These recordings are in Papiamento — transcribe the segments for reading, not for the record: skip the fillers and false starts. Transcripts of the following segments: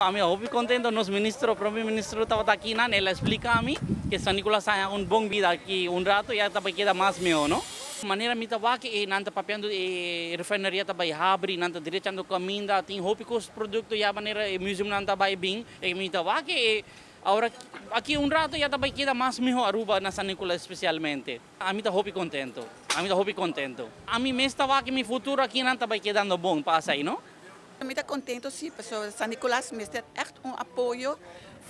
Ami hopi contento, nos ministro, prome ministro tabata aki nan, el a splica mi cu San Nicolas a haya un bon bida aki un rato y a ta bay keda mas miho, no? Manera mi ta wak e nan ta papiando e refineria ta bay habri, nan ta drechando caminda, tin hopi cos producto ya manera e museum nan ta bay bin, e mi ta wak e awor aki un rato ya ta bay keda mas miho Aruba na San Nicolas especialmente. Ami ta hopi contento, ami ta hopi contento. Ami mes ta wak mi futuro aki nan ta bay kedando bon pa asai, no? Mi ta contento si, pasobra San Nicolas mester echt un apoyo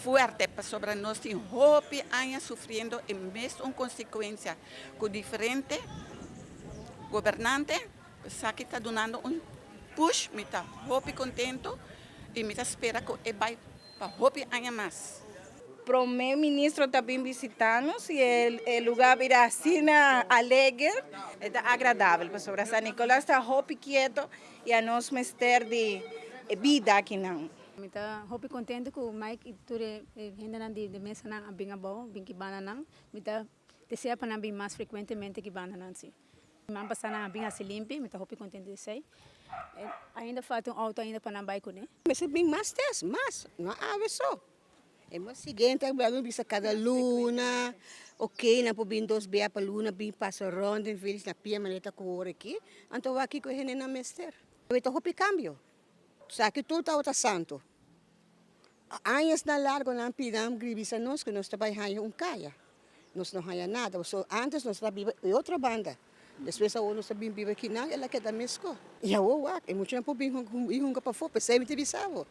fuerte, pasobra nos tin hopi aña sufriendo e mes un consecuencia cu diferente gobernante. Esaki ta dunando un push, mi ta hopi contento y mi ta spera cu e bay pa hopi aña mas. Prome Ministro ta bin visita nos y e lugar bira asina alegre. E ta agradabel pasobra San Nicolas ta hopi kieto y anos mester di bida akinan. Mi ta hopi contento cu Mike y tur e hendenan di de mesanan a bin abao, bin ki bandanan. Mi ta desea pa nan bin mas frecuentemente ki bandanan si. Siman pasa nan a bin haci limpi, mi ta hopi contento di esey. Ainda falta un auto ainda pa nan bay cune. Mester bin mas test, mas, no awe so. E mes siguiente a mi bisa cada luna, ok nan por bin dos bia pa luna bin pasa rond den village na pia manera ta cu ora aki, anto wak kico e hendenan mester. Awe ta hopi cambio, esaki tur tabata santo. Añasnan largo nan pidi nan gribisa nos cu nos ta bay haya un caya, nos no haya nada, pasobra antes nos ta biba e otro banda, despues awor nos ta bin biba aki nan, el a keda mesco. Y awor wak e muchanan por bin hunga pafo, pesey mi ta bisa bo.